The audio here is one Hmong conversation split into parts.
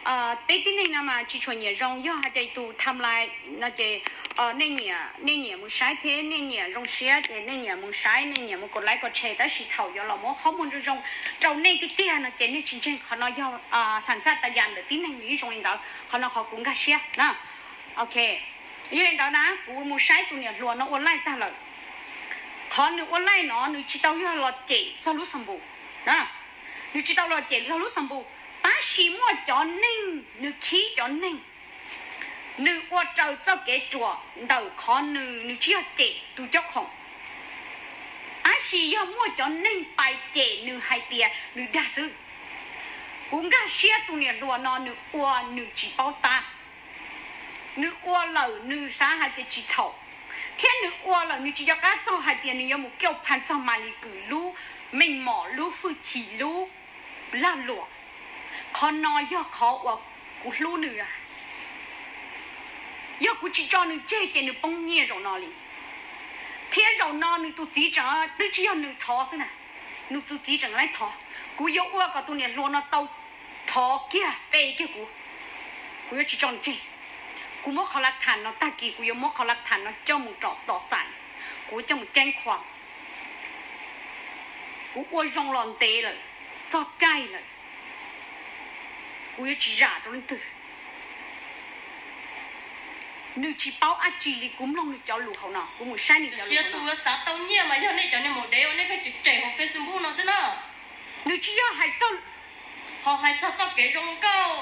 Peb tib neeg no mas tsis tshua nyiam zoo, yog hais tias tus times no ces nej nyiam, nej nyiam mus saib thiab nej nyiam zoo siab ces nej nyiam mus saib, nej nyiam mus kos like kos share, tab sis thaum yuav los muab qhov muag zoo zoo rau nej tiag tiag no ces nej tsis ntseeg. Qhov no yog xam xaj tas yam ntawm tib neeg nws ib zoo li ntawd, qhov no qhov kuv nkag siab na. Ok, yog li ntawd na kuv mus saib tus niam hluas no ua live tag lawm. Qhov nws ua live no nws tsis tau yog los cem txog lub xab npus, nws tsis tau los cem txog lub xab npus, tab sis muaj cov neeg nws khib cov neeg, nws ua raws txoj kev ruam ntawm qhov nws, nws tsis yog cem tus cob qhoom, tab sis yog muaj cov neeg pais cem nws hais tias nws dag xwb. Kuv nkag siab tus niam hluas no nws ua nws tsis paub tab, nws ua lawm nws xav hais tias tsis txhaum, thiab nws ua lawm nws tsis nco qab txog hais tias nws yuav mus kauj pha txog Malis Kws lub meej mom, lub hwj chim, lub lag luam. Qhov no yog qhov uas kuv hlub nws. Yog kuv tsis tso nws tseg ces nws poob nyiaj zaum no li, thiab zaum no nws tus txiv tseem, twb tsis yog nws thov xwb na, nws tus txiv tseem laib thov. Kuv yuav ua kom tus niam hluas no tau thov kiag pe kiag kuv, kuv yuav tsis tso nws tseg. Kuv muab qhov lav tham no, tag kis kuv yuav muab qhov lav tham no coj mus rau tom xam, kuv coj mus ceeb khuam. Kuv ua zoo los ntev lawm, txog caij lawm, kuv yuav tsis zam rau leej twg. Nws tsis paub dab tsi li, kuv mloog nws cov lus hauv no, kuv mus saib nws cov lus hauv no. Xav tau nyiaj mas yog nej cov niag maum dev uas nej pheej tsem tsem hauv Facebook no xwb na. Nws tsis yog hais txog, ho hais txog txoj kev zoo nkauj,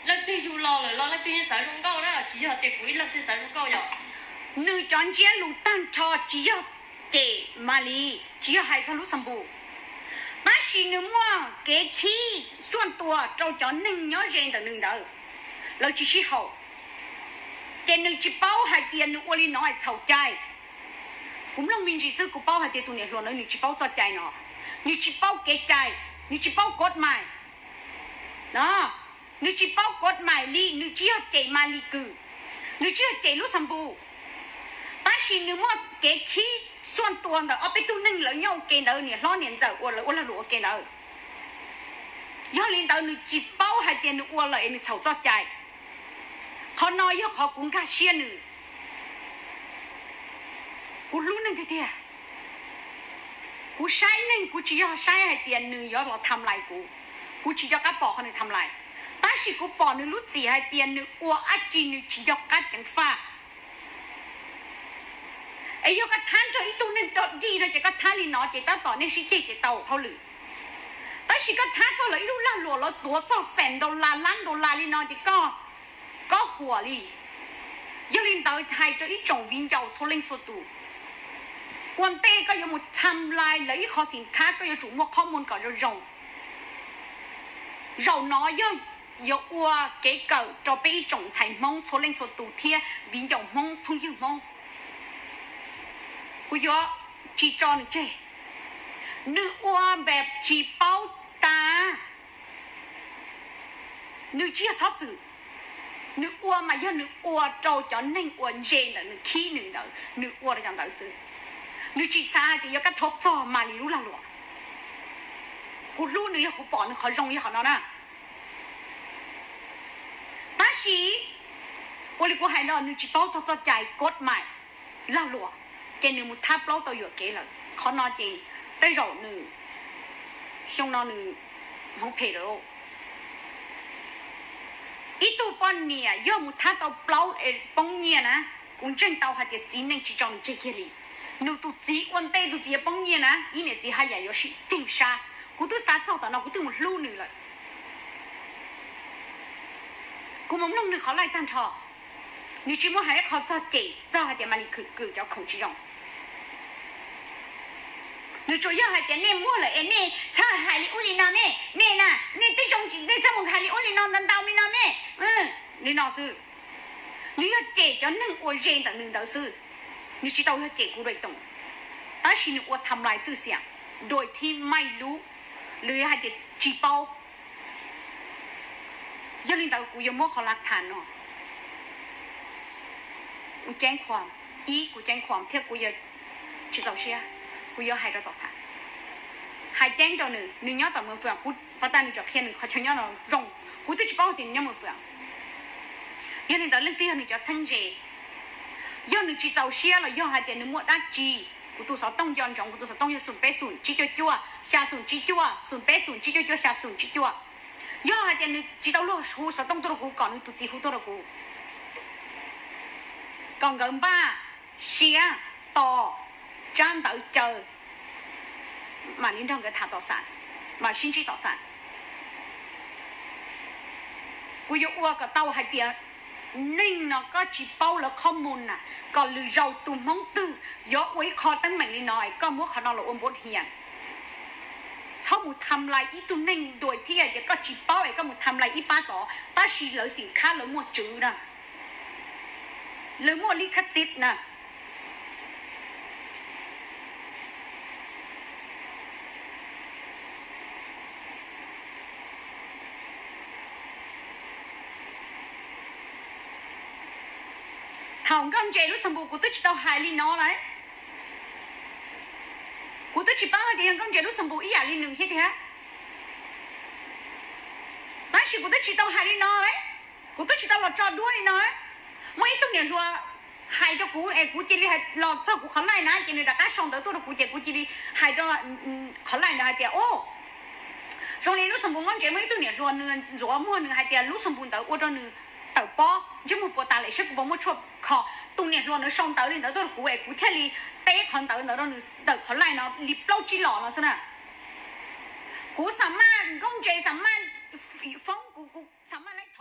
leej twg yug los lawm los leej twg yeej xav zoo nkauj na, tsis yog tias kuv ib leeg thiaj xav zoo nkauj yom. Nws cov ntsiab lus tag nrho tsis yog cem Malis, tsis yog hais txog lub xab npus, tab sis nws muaj kev khib xuaj tua rau cov neeg nyob ze ntawm nws ntawd, lawv tsis sib haum, ces nws tsis paub hais tias nws ua li no txhaum cai. Kuv mloog me ntsis xwb kuv paub hais tias tus niam hluas no nws tsis paub txoj cai no, nws tsis paub kev cai, nws tsis paub kod mais. Nws tsis paub kod mais li, nws tsis yog cem Malis Kws, nws tsis yog cem lub xab npus, tab sis nws muaj kev khib xuaj tua ntawm ob peb tug neeg lawv nyob ua ke ntawd, niam hlob niam ntxawm uas lawv ua lag luam ua ke ntawd. Yog li ntawd nws tsis paub hais tias nws ua lawm es nws txhaum txoj cai. Qhov no yog qhov kuv nkag siab nws. Kuv hlub neeg tiag tiag. Kuv saib neeg kuv tsis yog saib hais tias nws yuav los tham lais kuv, kuv tsis nco qab pom qhov nws tham lais, tab sis kuv pom nws lub txim hais tias nws ua dab tsi nws tsis nco qab ceev faj. Es yog koj thab nrog ib tug neeg dog dig no ces koj thab li no ces tab tom nej sib ceg ces tau hauj lwm. Tab sis koj thab txog lawv ib lub lag luam lawv tuav txog xees dollar, lab dollar li no ces koj, koj huam li. Yog li ntawd hais rau ib tsoom viv ncaus txhua leej txhua tus, ua ntej koj yuav mus tham lais lawv ib qho xim khab koj yuav tsum muaj qhov muag kom zoo zoo. Zaum no yog yuav ua kev kawm rau peb ib tsoom ntxhais Hmoob txhua leej txhua tus thiab viv ncaus Hmoob phooj ywg Hmoob. Kuv yuav tsis tso nws tseg. Nws ua npe tsis paub tas, nws tsis yog txhob txwm. Nws ua mas yog nws ua rau cov neeg uas ntse ntawm nws khib nws ntawd, nws ua rau cov ntawd xwb. Nws tsis xav hais tias yuav kab thov txog Malis lub lag luam. Kuv hlub nws yog kuv pom nws qhov zoo yog qhov no na. Tab sis ua li kuv hais no nws tsis paub txog txoj cai kod mais lag luam, ces nws mus thab plaub tau yuam kev lawm. Qhov no ces tej zaum nws, xyoo no nws hmoov phem lawm. Ib tug poj niam yog mus thab tau plaub es poob nyiaj na, kuv ntseeg tau hais tias txiv neej tsis tso nws tseg kiag li. Nws tus txiv ua ntej tus txiv yuav poob nyiaj na, ib niam txiv haj yam yuav sib ceeg sab. Kuv twb xav txog tom no kuv twb mus hlub nws lawm. Kuv mus mloog nws qhov laij tag nrho, nws tsis muaj hais ib qho txog cem txog hais tias Malis Kws cov khoom tsis zoo. Nws tsuas yog hais tias nej muaj lawm es nej txhob hais li ub li no me, nej na, nej twb zoo tsis nej txhob mus hais li ub li no ntau ntau me no me, li no xwb. Nws yog cem cov neeg uas ze ntawm nws ntawd xwb, nws tsis tau yog cem kuv dua toom, tab sis nws ua tham lais xwb xiam, dua thib maij lub, lwm hais tias tsis paub. Yog li ntawd kuv yuav muab qhov lav tham no, kuv ceeb khuam, ib kuv ceeb khuam thiab kuv yuav tsis txaus siab, kuv yuav hais rau tom xav, hais ceeb rau nws, nws nyob tom Moos Fwm, kuv pov tas nws tseem qhia nws qhov chaw nyob no zoo, Kuv twb tsis paub tias nws nyob mus fwm. Yog li ntawd leej twg yog nws cov txheeb ze? Yog nws tsis txaus siab los yog hais tias nws muaj dab tsi? Kuv tus xov tooj nco ntsoov, kuv tus xov tooj yog xoom peb xoom tsib cuaj cuaj xya xoom tsib cuaj, xoom peb xoom tsib cuaj cuaj xya xoom tsib cuaj. Yog hais tias nws tsis tau luag hu xov tooj tuaj rau kuv, kom nws tus txiv hu tuaj rau kuv, kom nkawd npaj siab tos tsab ntawv caw, mam li nrog nkawd tham tom xas, mam sib ntsib tom xas. Kuv yuav ua kom tau hais tias neeg no koj tsis paub lawv qhov mus na, kom lwm zaus tus Hmoob twg yuav ua ib qho teeb meem li no es koj muab qhov no los ua npuab dhia. Txhob mus tham lais ib tug neeg dua thiab, ces koj tsis paub es koj mus tham lais ib pab tod, tab sis lawv xim khab lawv muaj tswv na, lawv muaj lij khab xib na. Thaum Nkauj Ntse lub xab npus kuv twb tsis tau hais li no lawm. Kuv twb tsis paub hais tias yog Nkauj Ntse lub xab npus ib yam li nws thiab tiag. Tab sis kuv twb tsis tau hais li no lawm. Kuv twb tsis tau los tso duab li no lawm. Muaj ib tug niam hluas hais rau kuv es kuv cia li hais los txog kuv qhov laij na, ces nws rov qab sau ntawv tuaj rau kuv ces kuv cia li hais rau qhov laij ntawd hais tias, o, zoo li lub xab npus Nkauj Ntse muaj ib tug niam hluas nws ntxuav muag nws hais tias lub xab npus ntawd ua rau nws tawm pob ntsej muag puas tas lawm, saib kuv puas muaj tshuaj kho. Tus niam hluas ntawd sau ntawv li ntawd tuaj rau kuv es kuv thiaj li teb qhov ntawv ntawd rau nws ntawm qhov laij no li plaub tsib los no xwb na. Kuv xam maj, Nkauj Ntse xam maj foob kuv, kuv xam maj laib